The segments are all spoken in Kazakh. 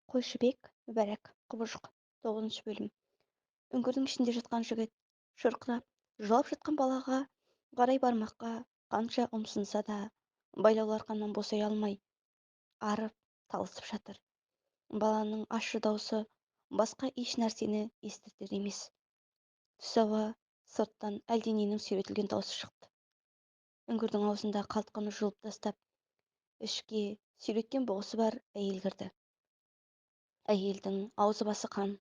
Қойшыбек Мүбәрак. Құбыжық. 9 бөлім. Үңгірдің ішінде жатқан жігіт шырқырап жылап жатқан балаға қарай бармаққа қанша ұмсынса да, байлаулы арқаннан босай алмай арып талысып жатыр. Баланың ащы даусы басқа еш нәрсені естіртер емес. Түс ауа сырттан әлдененің сүйретілген даусы шықты. Үңгірдің аузында қалтқыны жұлып тастап, ішке сүйреткен бұғысы бар әйел кірді. Әйелдің аузы басы қан.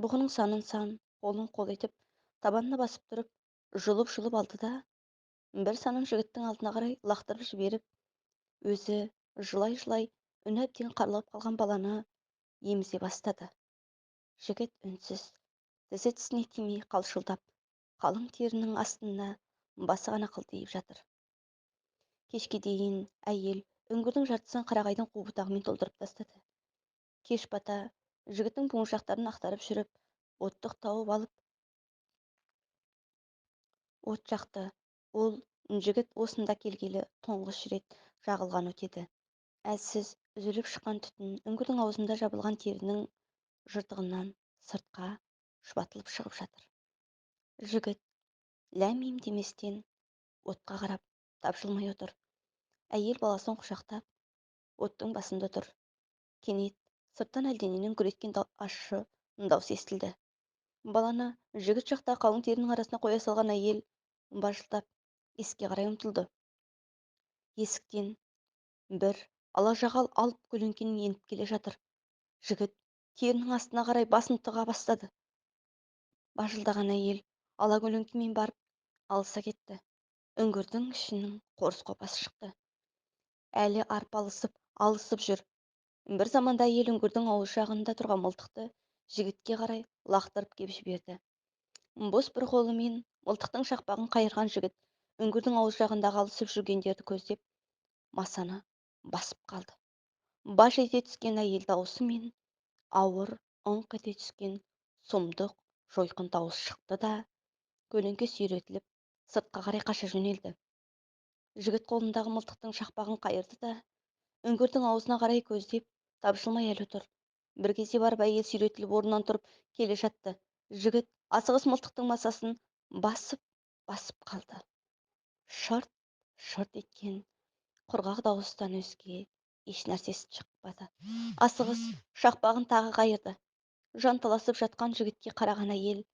Бұғының санын сан, қолын қол етіп, табанына басып тұрып, жұлып-жұлып алды да, бір санын жігіттің алдына қарай лақтырып жіберіп, өзі жылай-жылай үні әбден қарлығып қалған баланы емізе бастады. Жігіт үнсіз, тізі тісіне тимей қалшылдап, қалың терінің астында басы ғана қылтиып жатыр. Кешке дейін әйел үңгірдің жартысын қарағайдың қу бұтағымен толтырып тастады. Кеш бата жігіттің буыншақтарын ақтарып жүріп, оттық тауып алып, от жақты. Ол жігіт осында келгелі тұңғыш рет жағылған от еді. Әлсіз үзіліп шыққан түтін үңгірдің аузында жабылған терінің жыртығынан сыртқа шұбатылып шығып жатыр. Жігіт ләм-мим деместен отқа қарап тапжылмай отыр. Әйел баласын құшақтап, оттың басында тұр. Кенет сырттан әлдененің гүр еткен ащы даусы естілді. Баланы жігіт жақта қалың терінің арасына қоя салған әйел бажылдап есікке қарай ұмтылды. Есіктен бір алажағал алып көлеңкенің еніп келе жатыр. Жігіт терінің астына қарай басын тыға бастады. Бажылдаған әйел ала көлеңкемен барып алыса кетті. Үңгірдің ішінің қорыс қопасы шықты. Әлі арпалысып, алысып жүр. Бір заманда әйел үңгірдің ауыз жағында тұрған мылтықты жігітке қарай лақтырып кеп жіберді. Бос бір қолымен мылтықтың шақпағын қайырған жігіт үңгірдің ауыз жағындағы алысып жүргендерді көздеп, масаны басып қалды. Баж ете түскен әйел дауысы мен ауыр ыңқ ете түскен сұмдық жойқын дауыс шықты да, көлеңке сүйретіліп сыртқа қарай қаша жөнелді. Жігіт қолындағы мылтықтың шақпағын қайырды да, үңгірдің аузына қарай көздеп тапжылмай әлі тұр. Бір кезде барып әйел сүйретіліп орнынан тұрып келе жатты. Жігіт асығыс мылтықтың масасын басып-басып қалды. Шырт-шырт еткен құрғақ дауыстан өзге еш нәрсесі шықпады. Асығыс шақпағын тағы қайырды. Жанталасып жатқан жігітке қараған әйел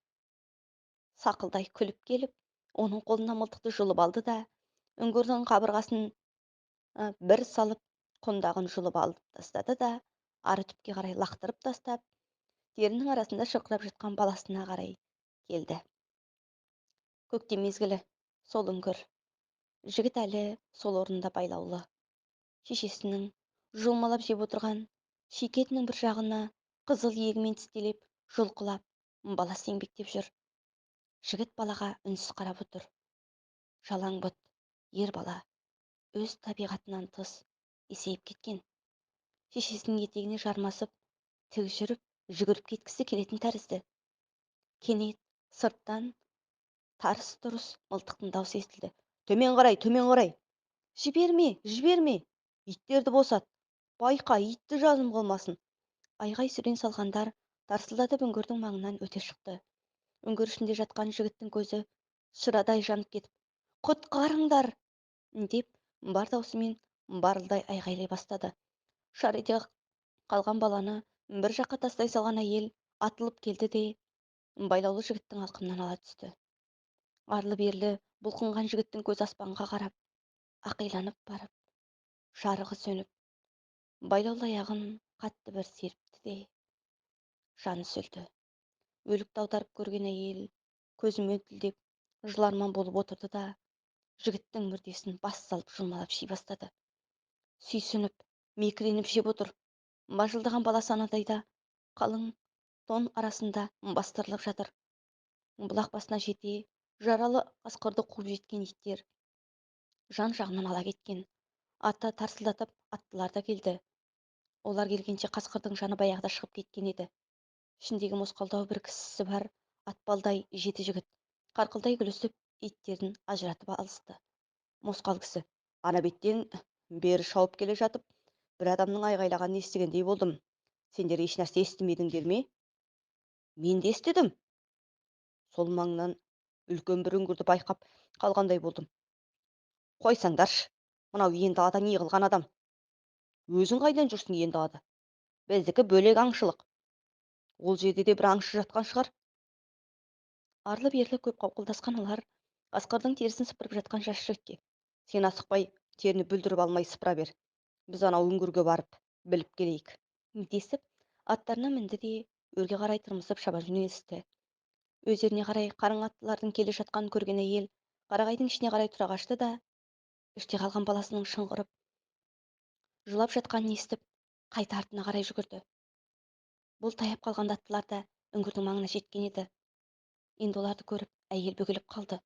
сақылдай күліп келіп, оның қолынан мылтықты жұлып алды да, үңгірдің қабырғасын бір салып, құндағын жұлып алып тастады да, ары түпке қарай лақтырып тастап, терінің арасында шырқырап жатқан баласына қарай келді. Көктем мезгілі, сол үңгір. Жігіт әлі сол орнында байлаулы. Шешесінің жұлмалап жеп отырған шикі етінің бір жағына қызыл иегімен тістелеп, жұлқылап, баласы еңбектеп жүр. Жігіт балаға үнсіз қарап отыр. Жалаң бұт, ер бала, өз табиғатынан тыс есейіп кеткен. Шешесінің етегіне жармасып, тік жүріп, жүгіріп кеткісі келетін тәрізді. Кенет сырттан тарыс-тұрыс мылтықтың даусы естілді. Төмен қарай, төмен қарай. Жіберме, жіберме. Иттерді босат. Байқа, итті жазым қылмасын. Айғай сүрен салғандар тарсылдатып үңгірдің маңынан өте шықты. Үңгір ішінде жатқан жігіттің көзі шырадай жанып кетіп, «Құтқарыңдар!» деп бар даусымен барылдай айғайлай бастады. Шар ете қалған баланы бір жаққа тастай салған әйел атылып келді де, байлаулы жігіттің алқымынан ала түсті. Арлы-берлі бұлқынған жігіттің көзі аспанға қарап, ақиланып барып, жарығы сөніп, байлаулы аяғын қатты бір серіпті де, жаны үзілді. Өлікті аударып көрген әйел көзі мөлтілдеп, жыларман болып отырды да, жігіттің мүрдесін бас салып жұлмалап жей бастады. Сүйсініп, мекіреніп жеп отыр. Бажылдаған баласы анадайда қалың тон арасында бастырылып жатыр. Бұлақ басына жете жаралы қасқырды қуып жеткен иттер жан жағынан ала кеткен. Аты тарсылдатып аттылар да келді. Олар келгенше қасқырдың жаны баяғыда шығып кеткен еді. Ішіндегі мосқалдау бір кісісі бар атпалдай жеті жігіт қарқылдай күлісіп иттерін ажыратып алысты. Мосқал кісі ана беттен бері шауып келе жатып, бір адамның айғайлағанын естігендей болдым. Сендер ешнәрсе естімедіңдер ме? Мен де естідім. Сол маңнан үлкен бір үңгірді байқап қалғандай болдым. Қойсаңдаршы, мынау ен далада не қылған адам? Өзің қайдан жүрсің ен далада? Біздікі бөлек аңшылық. Ол жерде де бір аңшы жатқан шығар. Арлы-берлі көп қауқылдасқан олар қасқырдың терісін сыпырып жатқан жас жігітке: "Сен асықпай, теріні бүлдіріп алмай сыпыра бер. Біз анау үңгірге барып біліп келейік", десіп, аттарына мінді де өрге қарай тырмысып шаба жөнелісті. Өздеріне қарай қарың аттылардың келе жатқанын көрген әйел қарағайдың ішіне қарай тұра қашты да, іште қалған баласының шыңғырып жылап жатқанын естіп, қайта артына қарай жүгірді. Бұл таяп қалған аттылар да үңгірдің маңына жеткен еді. Енді оларды көріп, әйел бөгеліп қалды.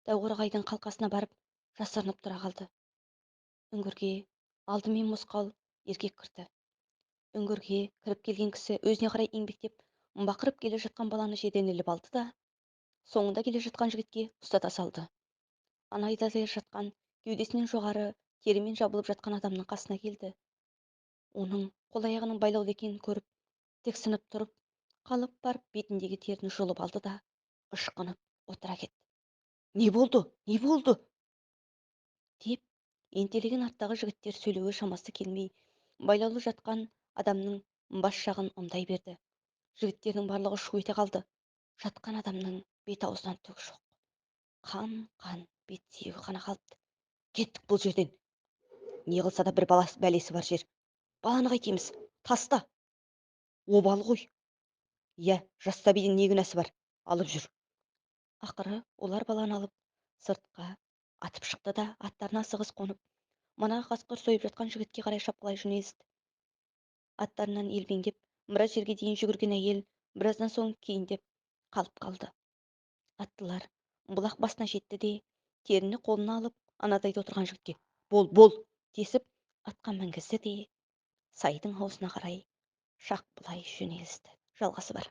Дәу қорағайдың қалқасына барып жасырынып тұра қалды. Үңгірге алдымен мосқал еркек кірді. Үңгірге кіріп келген кісі өзіне қарай еңбектеп бақырып келе жатқан баланы жерден іліп алды да, соңында келе жатқан жігітке ұстата салды. Ана айдада жатқан, кеудесінен жоғары терімен жабылып жатқан адамның қасына келді. Оның қол аяғының байлаулы екенін көріп, тіксініп тұрып қалып барып, бетіндегі теріні жұлып алды да, ышқынып отыра кетті. "Не болды, не болды?" деп ентелеген арттағы жігіттер сөйлеуге шамасы келмей, байлаулы жатқан адамның бас жағын ымдай берді. Жігіттердің барлығы шу ете қалды. Жатқан адамның бет аузынан түк жоқ, қан қан бет сүйегі ғана қалыпты. "Кеттік бұл жерден, не қылса да бір баласы, бәлесі бар жер. Баланы қайтеміз? Таста, обал ғой. Иә, жас сәбидің не күнәсі бар? Алып жүр". Ақыры олар баланы алып сыртқа атып шықты да, аттарына асығыс қонып, мана қасқыр сойып жатқан жігітке қарай шапқылай жөнелісті. Аттарынан елбеңдеп біраз жерге дейін жүгірген әйел біраздан соң кейіндеп қалып қалды. Аттылар бұлақ басына жетті де, теріні қолына алып, анадайда отырған жігітке: "Бол, бол", десіп, атқа мінгізді де, сайдың аузына қарай шапқылай жөнелісті. Жалғасы бар.